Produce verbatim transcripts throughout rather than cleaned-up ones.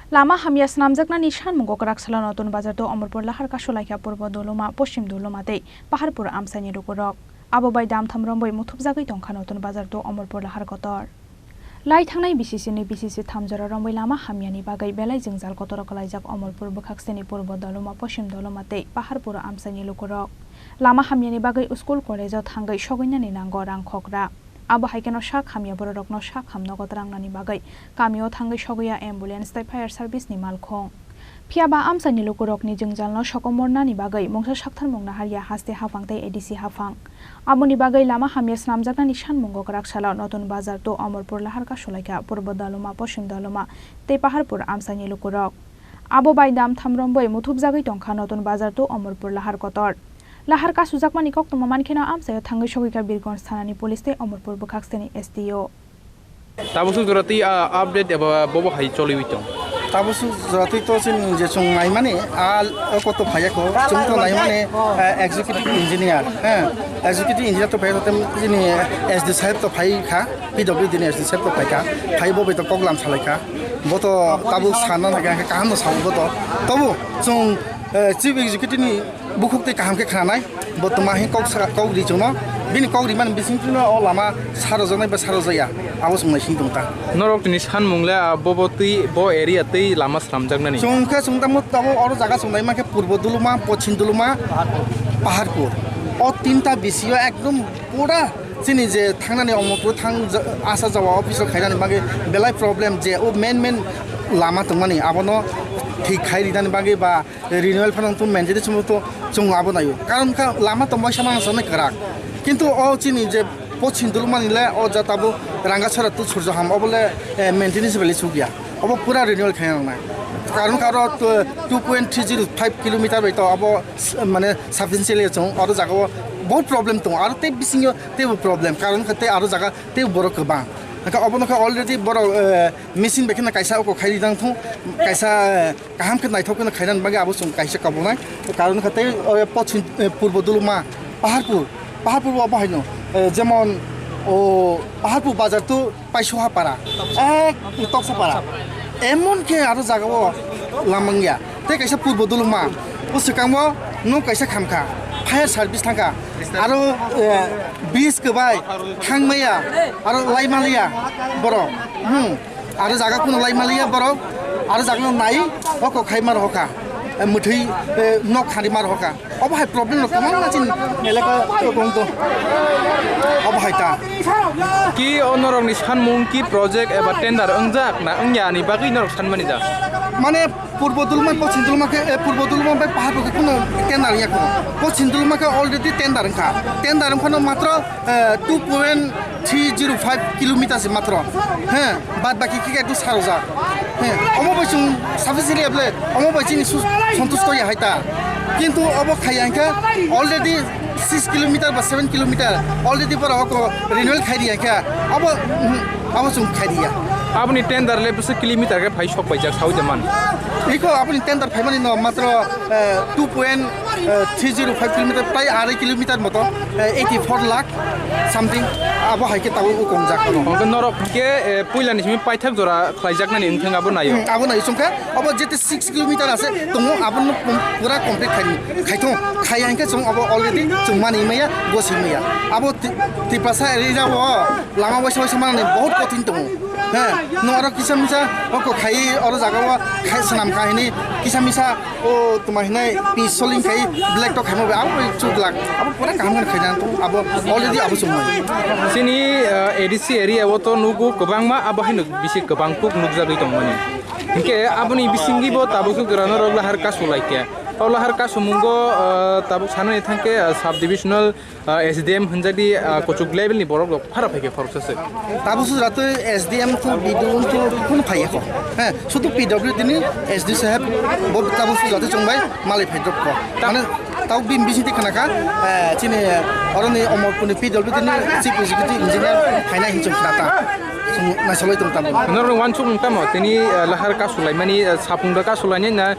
Lama hamya swnamjaknani sanmungo kwrak salo Notun Bazar to Omorpur lahar kasulaikha Purbo Doloma, Poschim Doloma tei Paharpur amchaini lukurok. Abo bai damtham romwi muthubjagwi tongkha Notun Bazar to Omorpur lahar kotor. Lai thangnai B C C ni B C C tham jora romwi lama hamyani bagwi belai jwngjal kotor kwlaijak Omorpur bwkhakseni Purbo Doloma, Poschim Doloma tei Paharpur amchaini lukurok. Lama hamyani bagwi school college o thangwi sogwinani nango rang khokra. Abo hai kheno sak hamya bororokno sak ham nogo trangnani bagwi kamio thangwi sogwi ya ambulance tei fire service ni malkhung. Phiya ba amchaini lukurokni jwngjalno sokomornani bagwi mungsa sakthar mungna harya haste haphang tei A D C haphang. Aboni bagwi lama hamya swnamjaknani sanmungo kwrak salo Notun Bazar to Omorpur lahar kasulaikha Purbo Doloma, Poschim Doloma tei Paharpur amchaini lukurok. Abo bai damtham romwi muthubjagwi tongkha Notun Bazar to Omorpur lahar kotor. Lahar kasujakmani koktwma mankheno amchaio thangwi sogwikha Birgonj thanani police tei Omorpur bwkhakseni S D O. Tabuk suk jora twi, ah, update eba bobo hai choliwi tong. Tabuk suk jora twi to chini je chwng naimani, ah, o koto phaiya ko, chwng to naimani, ah, executive engineer, eh, executive engineer to phaiya ko, chini S D saheb to phai kha, P W D ni S D saheb to phai kha, phai bo bai to koklam salai kha, bo to tabuk sana na kha, kaham no sao bo to, tobo chwng, eh, chief executive ni bukhuk tei kaham khe khnanai, bo twma hwn kok sa, kok ri chwngno, bini kok rimani bising chwngno o lama sarojaknai ba sarojaya, abo chwng naising tong ta. Norok tini sanmung le, ah, bobo twi, bo area twi lama slamjaknani. Chwng khe chwng tamo tamo oro jaga chwng naima khe Purbo Duluma, Pochim Duluma, Paharpur. O tinta B C o ekdom pura chini je thangnani Omorpur thang ja-, asa jawa office o khainani bagwi belai problem je o main main lama tongmani abono thik khai rinani bagwi ba renewal phano to maintenance mo to chwng abo naio. Karon kha lama to moisa mano sanai kwrak. Kintu o chini je Pochim Dulumani le o jata bo Rangasora to Surjoham obo le, eh, maintenance bele sugya. Obo pura renewal khaina nangnai. Karon kha aro to two point three zero five kilometer bai to obo s-, mane substantially chwng oro jaga o bahut problem tongo. Aro tei bisingo teibo problem. Karon kha tei aro jaga teibo borok kwbang. Hwnkhe obono khe already borok, eh, machine bai kheno kaisa oko khai rijak thung, kaisa, eh, kaham khe naithok kheno khainani bagwi abo chwng kaisa kabulnai. Karon kha tei, eh, Pochim, eh, Purbo Duluma, Paharpur, Paharpur bo obo haino, eh, jemon, o, Paharpur bazar to Paisuha para, eh, Toksa para. Emon khe aro jaga o lamangya. Tei kaisa Purbo Duluma, o swkango nok kaisa khamkha, fire service thangkha, aro, eh, bridge kwbai thangmaya, aro laimaliya borok, hmm, aro jaga kuno laimaliya borok, aro jaga no nai, o kok khai mar hoka, eh, mwthwi, eh, nok khani mar hoka. Obo hai problem rok kwbangma chini elaka o kong to. Obo hai ta. Ki o norokni sanmung ki project eba tender wngjak na wngya ni bagwi norok sanmani da? Mane Purbo Dulma, Pochim Dulma khe, eh, Purbo Dulma bai Pahar khe kuno tender wngya kho. Pochim Dulma khe already tender wngkha. Tender wngphano matro, eh, two point three zero five kilometer se matro. He, bad baki khe ekdom sarojak. He, omo bai chwng sufficiently able, omo bai chini su-, santusto ya hai ta. Kintu obo khaiya hwnkhe already six kilometer ba seven kilometer already borok oko renewal khai riya hwnkhe obo, mhm, obo chwng khai riya. Aboni tender le bwswk kilometer khe phai sok paijak saui de man. Iko aboni tender phaimani no matro, eh, two point three zero five kilometer, prai arai kilometer moto, eh, eighty four lakh something, abo hai khe tabuk o kongjak ano. Hwnkhe norok hwnkhe, eh, puilani simi paithak jora khlaijaknani wngthang abo naio. Hmm, abo naio chwngkhe, abo jete six kilometer ase tongo, abono pum-, pura complete khai, khaithung, khai hwnkhe chwng abo already chwng mani maya, gosi maya. Abo Ti-, Tiprasa area o lama waisa waisa manani bahut kothin tongo. He, no oro kisa misa oko khai oro jaga o khai swnam khai hini kisa misa o tuma hinai pi soling khai black to khaima bai abo bai chuk lak abo pura kaham khe khaina tong abo already abo chumai. Chini, uh, A D C area o to nugo kwbangma abo haino bisi kwbang kuk nukjagwi tongmani. Hinkhe aboni bisingo bo tabuk khe gwrano rok lahar kasu laikya. O lahar kasu mungo, uh, tabuk sanani thangkhe, uh, sub divisional ah, S D M hwnjakdi, ah, kuchuk level ni borok rok phara phaikhe khoroksa se. Tabuk sujra twi S D M to B D O to khun phaiya kho. He, sudu P W D ni S D saheb bo tabuk sujra twi chwngbai malai phai drop kho. Mane tabuk bini bising twi khna kha, eh, chini oroni Omorpur ni P W D ni chief executive engineer phainai hinwi chwng khna ta. Chwng naisolai tong tamo. Norok wansuk wng tamo tini, eh, lahar kasu laimani, eh, sapung da kasu lainai na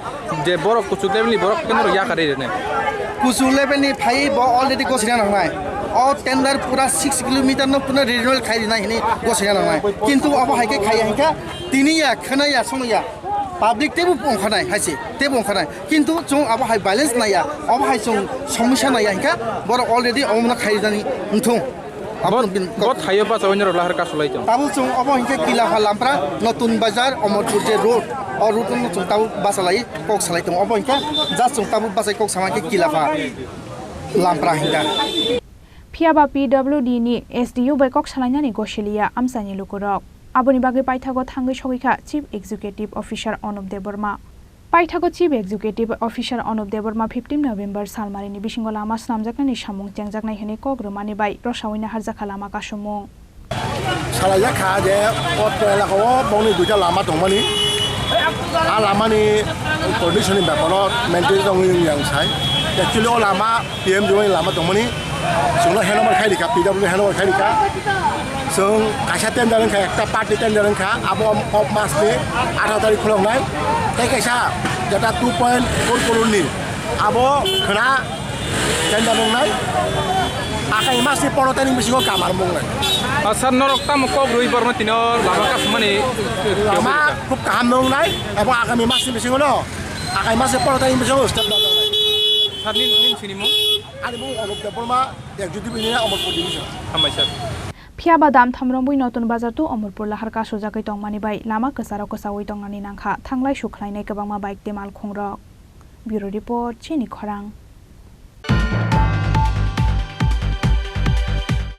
Je borok kuchuk level ni borok khe norok yakarwi rwnai. Kuchuk level ni phai bo already gosina nangnai. O tender pura six kilometer no pura renewal khai rinai hini gosina nangnai. Kintu abo hai khe khaiya hinkha tini ya khwnaya sono ya. Public tebo ongkhanai hai se, tebo ongkhanai. Kintu chwng abo hai balance naiya, abo hai chwng somosya naiya hinkha, borok already omono khaijani wngthung. Abo Bo, bini bo thaio bachawi norok lahar kasulai tong. Tabuk chwng obo hinkhe Kilapha Lampra, Notun Bazar, Omorpur je road, o road no chwng tabuk bachalai kok salai tongo. Obo hinkhe just chwng tabuk bachai kok sama hinkhe Kilapha Lampra hinkha. Phiya ba P W D ni S D O bai kok salainani gosiliya amchaini lukurok. Aboni bagwi paithago thangwi sogwi kha Chief Executive Officer Anup Debbarma. Paithago Chief Executive Officer Anup Debbarma fifteen November salmarini bisingo lama swnamjaknani samung chengjaknai hwnwi kok rwmani bai rosaui naharjakha lama kasumung. Salaijak kha je o elaka o bongni duita lama tongmani. A lamani condition ni beparo maintain tongwi wng yang sai. Actually o lama P M G Y ni lama tongmani. Chwngno handover khai rikha, P W handover khai rikha. Chwng kaisa tender wngkha, ekta party tender wngkha, abo o masni atharo tarik khuloknai. Tei kaisa jeta two point four crore ni abo khwna tender wngnai. Akai masni pondro tarik bisingo kamar wngnai. Ah, sir, norok tamo kok rwi borno tino lama kasumani? Lama khub kaham wngnai, abo agami masni bisingo no, akai masni pondro tarik bisingo step lajaknai. Sir, nin, nin sini mung? Ani mung Anup Debbarma, Executive Engineer, Omorpur Division. Hambai, sir. Phiya ba dam thamrwngwi Notun Bazar to Omorpur lahar kasujagwi tongmani bai lama kwcharo kwchaui tongnani nangkha, thanglai sukhlainai kwbangma bike tei malkhungrok. Bureau Report, Chini Khorang.